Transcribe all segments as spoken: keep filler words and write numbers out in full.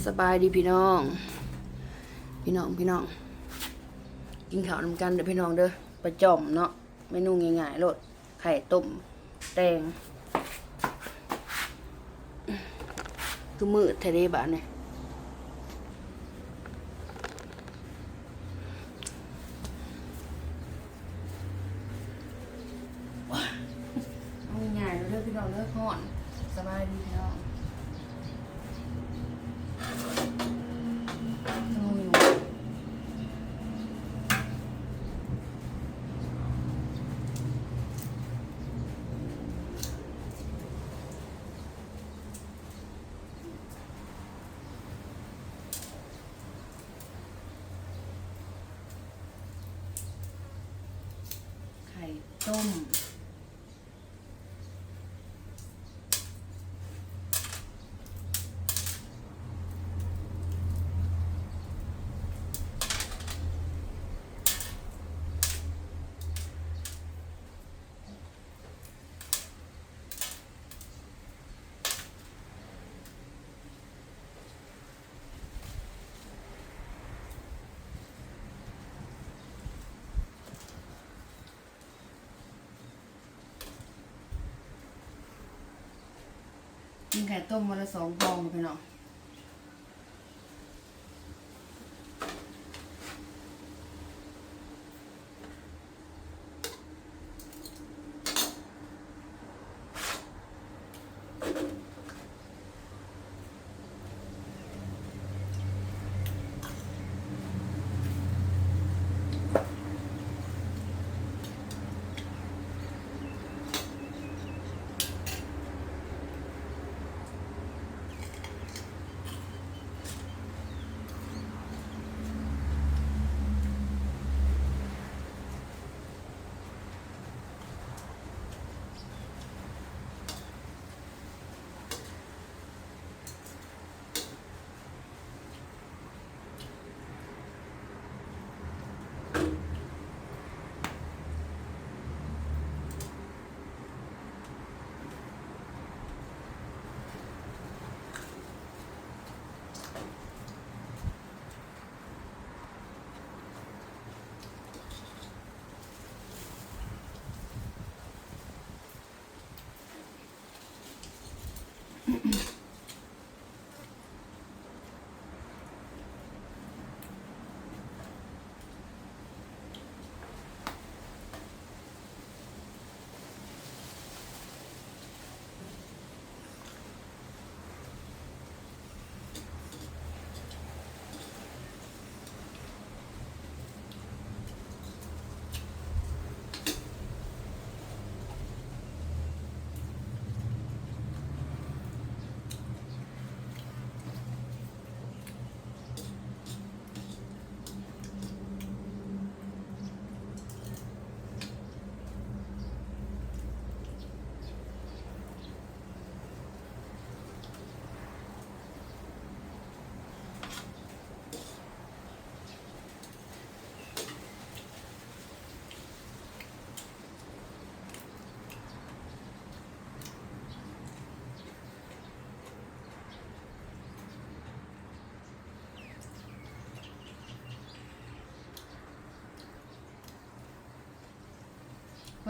สบายดีพี่น้อง พี่น้อง พี่น้อง กินข้าวนำกันเด้อพี่น้องเด้อ ปลาจ่อมเนาะ เมนูง่ายๆโลด ไข่ต้ม แตง คือมืดแท้เด้บาดนี้ เอาง่ายๆเด้อพี่น้องเด้อ ฮ้อน สบายดีพี่น้อง ไข่ต้ม กินไข่ต้มวันละสองฟองพี่น้อง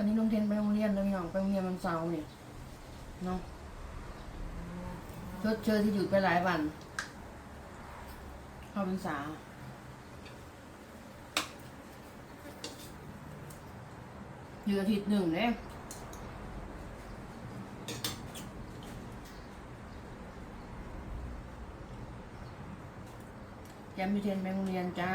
วันนี้น้องเทนไปโรงเรียนแล้วพี่น้อง ไปโรงเรียนวันเสาร์นี่เนาะ ชดเชยที่หยุดไปหลายวัน เข้าพรรษา หยุดอาทิตย์หนึ่งเด้ แจมพี่เทนไปโรงเรียนจ้า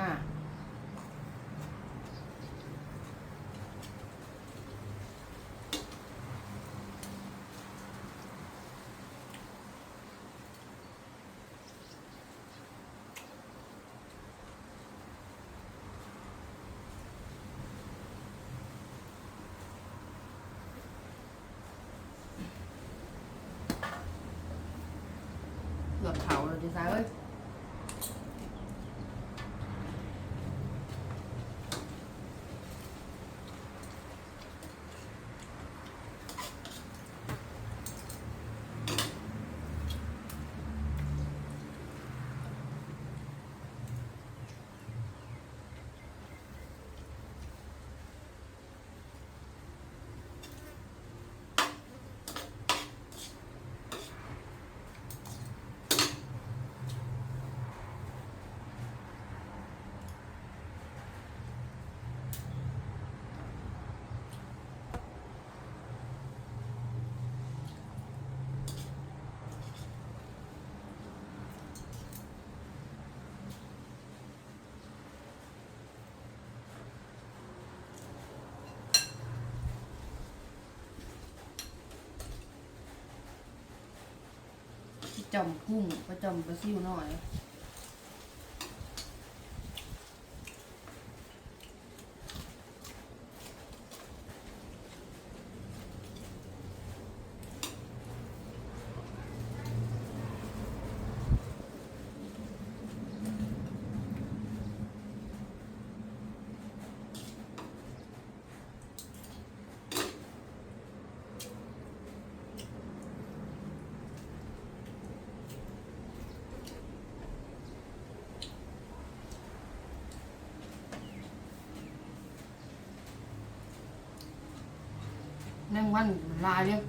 เกือบเผาเลยจ้าเอ้ย เ จ่อมกุ้ง ปลาจ่อมปลาซิวน้อย แมงวันหลายเลย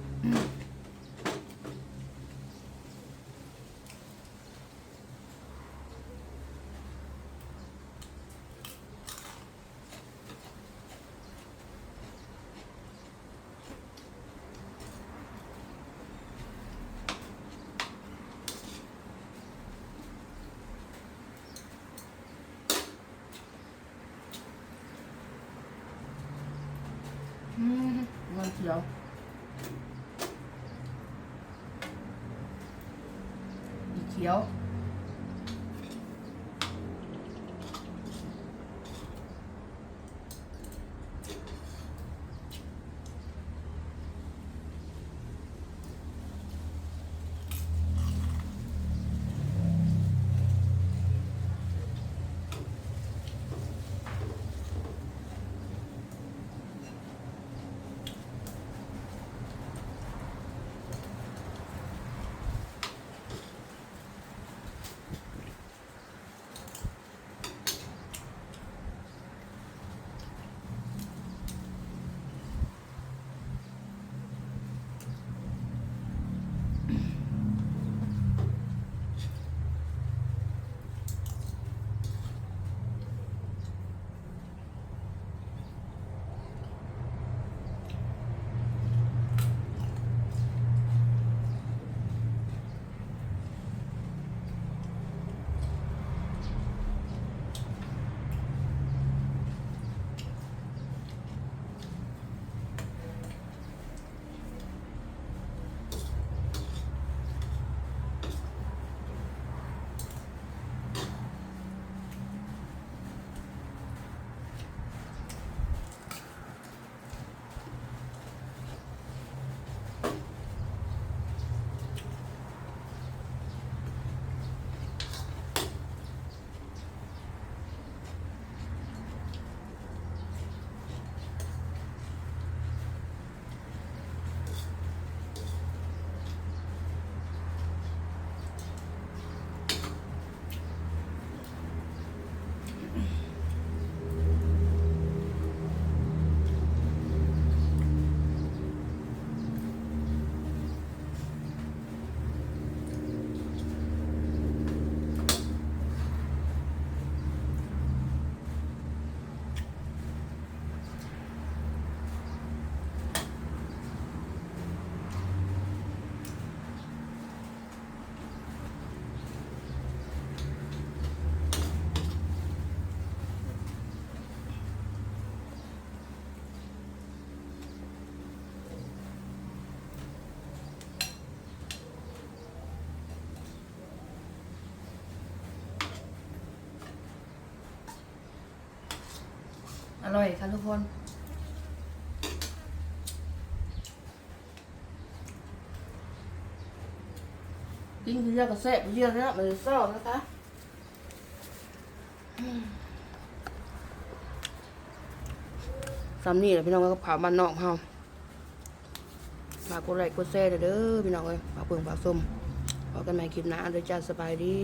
อืม มันเขียว อีเขียวอร่อยค่ะทุกคน กินทีเดียวก็แซ่บทีเดียวนะ มันจะเศร้านะคะ อืม ส่ำนี่แหละพี่น้อง กับข้าวบ้านนอกเฮา ฝากกดไลค์กดแชร์เด้อพี่น้องเอ้ย ฝากเบิ่งฝากชม พบกันใหม่คลิปหน้าเด้อจ้า สบายดี